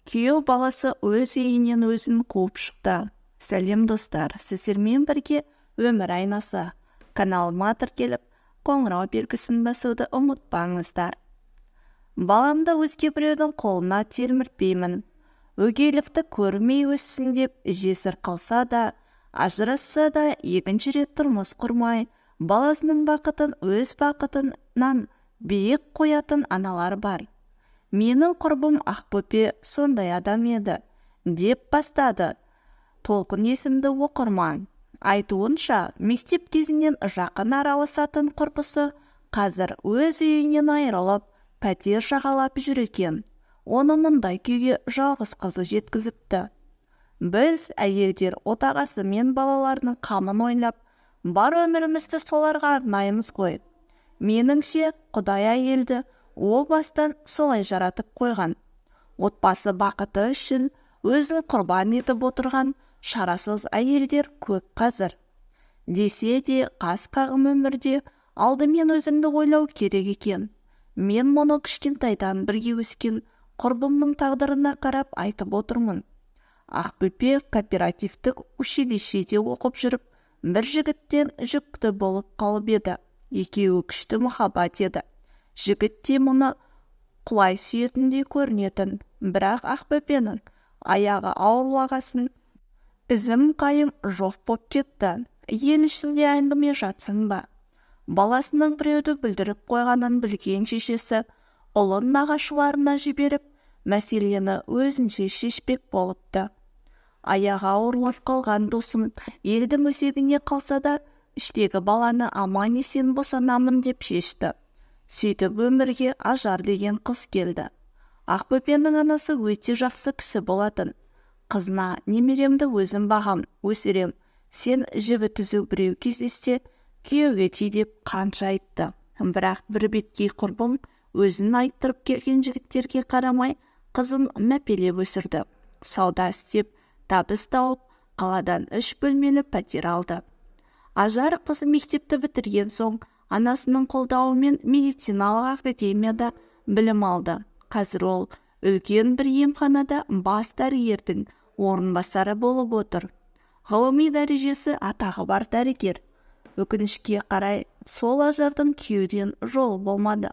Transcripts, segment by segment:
Күйеу баласы өз үйінен өзін қуып шықты. Сәлем, достар! Сіздермен бірге «Өмір айнасы» каналыма тіркеліп, қоңырау белгісін басуды ұмытпаңыздар. «Баламды өзге біреудің қолына телміртпеймін, өгейлікті көрмей өссін», – деп жесір қалса да, ажырасса да, екінші рет тұрмыс құрмай, баласының бақытын өз бақытынан биік қоятын аналар бар. «Менің құрбым Ақбөпе сондай адам еді», – деп бастады Толқын есімді оқырман. Айтуынша, мектеп кезінен жақын араласатын құрбысы қазір өз үйінен айырылып, пәтер жағалап жүр екен. Оны мұндай күйге жалғыз қызы жеткізіпті. «Біз, әйелдер, отағасы мен балаларының қамын ойлап, бар өмірімізді соларға арнаймыз ғой. Меніңше, Құдай әйелді о бастан солай жаратып қойған. Отбасы бақыты үшін өзін құрбан етіп отырған шарасыз әйелдер көп қазір. Десе де, қас қағым өмірде алдымен өзіңді ойлау керек екен. Мен мұны кішкентайдан бірге өскен құрбымның тағдырына қарап айтып отырмын. Ақбөпе кооперативтік училищеде оқып жүріп, бір жігіттен жүкті болып қалып еді. Екеуі күшті махаббат еді. Жігіт те мұны құлай сүйетіндей көрінетін. Бірақ Ақбөпенің аяғы ауырлағасын, ізім-қайым жоқ боп кетті. Ел ішінде әңгіме жатсын ба? Баласының біреуді бүлдіріп қойғанын білген шешесі ұлын нағашыларына жіберіп, мәселені өзінше шешпек болыпты. Аяғы ауырлап қалған досым елдің өсегіне қалса да, іштегі баланы аман-есен босанамын деп шешті. Сөйтіп өмірге Ажар деген қыз келді. Ақбөпенің анасы өте жақсы кісі болатын. Қызына: «Немеремді өзім бағам, өсірем, сен жібі түзу біреу кездессе, күйеуге ти», – деп қанша айтты. Бірақ бірбеткей құрбым өзін айттырып келген жігіттерге қарамай, қызын мәпелеп өсірді. Сауда істеп, табыс тауып, қаладан үш бөлмелі пәтер алды. Ажар қыз мектепті бітірген соң, анасының қолдауымен медициналық академияда білім алды. Қазір ол үлкен бір емханада бас дәрігердің орынбасары болып отыр. Ғылыми дәрежесі, атағы бар дәрігер. Өкінішке қарай, сол Ажардың күйеуден жолы болмады.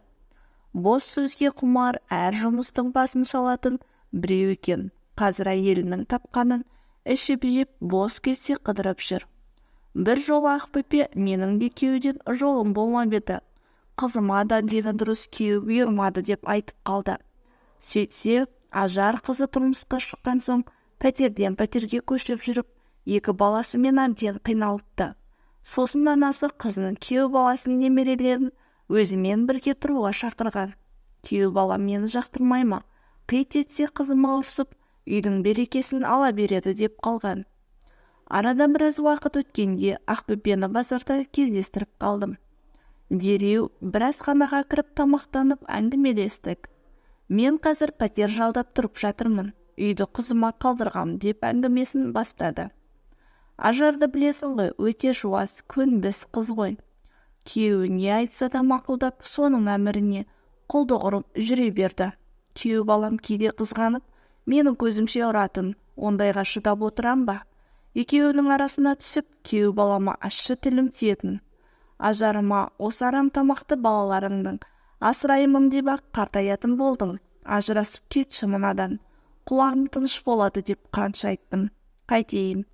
Бос сөзге құмар, әр жұмыстың басын шалатын біреу екен. Қазір әйелінің тапқанын ішіп-жеп, бос кезде қыдырып жүр. Бір жолы Ақбөпе: «Менің де күйеуден жолым болмап еді, қызыма да дені дұрыс күйеу бұйырмады», – деп айтып қалды. Сөйтсе, Ажар қызы тұрмысқа шыққан соң пәтерден пәтерге көшіп жүріп, екі баласымен әбден қиналыпты. Сосын анасы қызының күйеу баласының немерелерін өзімен бірге тұруға шақырған. «Күйеу балам мені жақтырмай ма? Қит етсе, қызыма ұрсып, үйдің берекесін ала береді», – деп қалған. Арадан біраз уақыт өткенде Ақбөпені базарда кездестіріп қалдым. Дереу бір асханаға кіріп, тамақтанып, әңгімелестік. «Мен қазір пәтер жалдап тұрып жатырмын, үйді қызыма қалдырғам», – деп әңгімесін бастады. «Ажарды білесің ғой, өте жуас, көнбіс қыз ғой. Күйеуі не айтса да мақұлдап, соның әміріне құлдық ұрып жүре берді. Күйеу балам кейде қызғанып, менің көзімше ұратын. Ондайға шыдап отырам ба? Екеуінің арасына түсіп, күйеу балама ащы тілім тиетін. Ажарыма: „Осы арам тамақты балаларыңды асыраймын деп ақ қартаятын болдың, ажырасып кетші мынадан, құлағың тыныш болады», – деп қанша айттым. Қайтейін,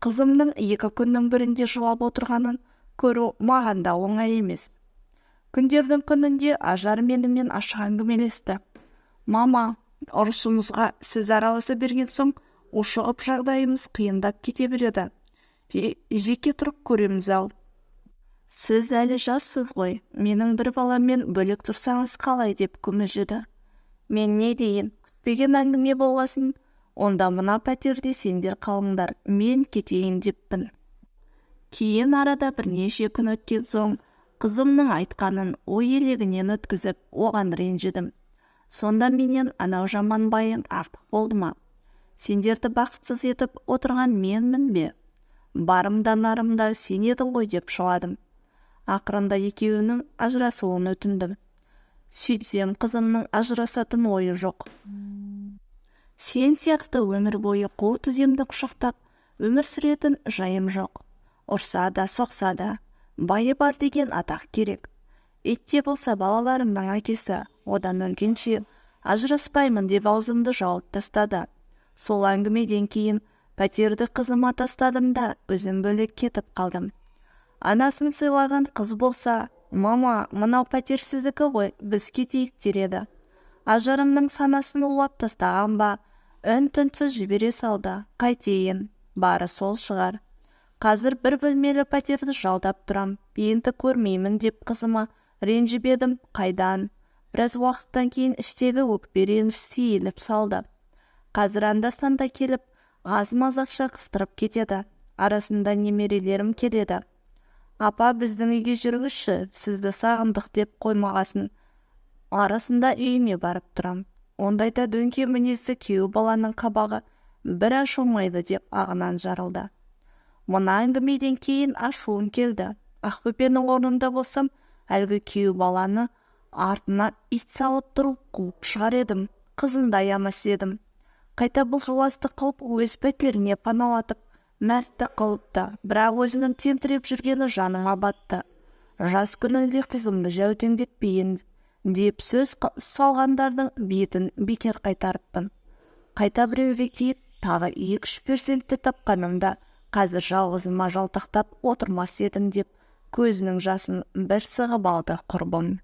қызымның екі күннің бірінде жылап отырғанын көру маған да оңай емес». Күндердің күнінде Ажар менімен ашық әңгімелесті. «Мама, ұрысымызға сіз араласа берген соң, ушығып, жағдайымыз қиындап кете береді. Жеке тұрып көреміз ау. Сіз әлі жассыз ғой, менің бір баламмен бөлек тұрсаңыз қалай?» – деп күмілжіді. Мен не дейін, күтпеген әңгіме болғасын, «Онда мына пәтерде сендер қалыңдар, мен кетейін», – деппін. Кейін арада бірнеше күн өткен соң, қызымның айтқанын ой елегінен өткізіп, оған ренжідім. Сонда: «Менен анау жаман байың артық болды ма? Сендерді бақытсыз етіп отырған менмін бе? Барым да, нарым да сен едің ғой», – деп жыладым. Ақырында екеуінің ажырасуын өтіндім. Сөйтсем, қызымның ажырасатын ойы жоқ. Сен сияқты өмір бойы қол тіземді құшақтап өмір сүретін жайым жоқ. Ұрса да, соқса да, байы бар деген атақ керек. Ит те болса балаларымның әкесі, одан өлгенше ажыраспаймын деп аузымды жауып тастады. Сол әңгімеден кейін пәтерді қызыма тастадым да, өзім бөлек кетіп қалдым. Анасын сыйлаған қыз болса, мама, мынау пәтер сіздікі ғой, біз кетейік дер еді. Ажарымның санасын улап тастаған ба, үн-түнсіз жібере салды. Қайтейін, бары сол шығар. Қазір бір бөлмелі пәтерді жалдап тұрам, енді көрмеймін деп қызыма ренжіп едім, қайдан? Біраз уақыттан кейін іштегі өкпе реніш сейіліп салды. Қазір анда-санда келіп, аз-маз ақша қыстырып кетеді. Арасында немерелерім келеді. Апа, біздің үйге жүріңізші, сізді сағындық деп қоймағасын. Арасында үйіме барып тұрам. Ондайда дөңке мінезді күйеу баланың қабағы бір ашылмайды деп ағынан жарылды. Мына әңгімеден кейін ашуым келді. Ақбөпенің орнында болсам, әлгі күйеу баланы артына ит салып тұрып қуып шығар едім. Қызын да аямас едім. Қайта бұл жуастық қылып өз пәтеріне паналатып, мәртті қылыпты. Бірақ өзінің тентіреп жүргені жаныма батты. Жас күнінде қызымды жәутеңдетпейін деп сөз салғандардың бетін бекер қайтарыппын. Қайта біреуге тиіп, тағы 2-3 перзентті тапқанымда қазір жалғызыма жалтақтап отырмас едім деп көзінің жасын бір сығып алды құрбым.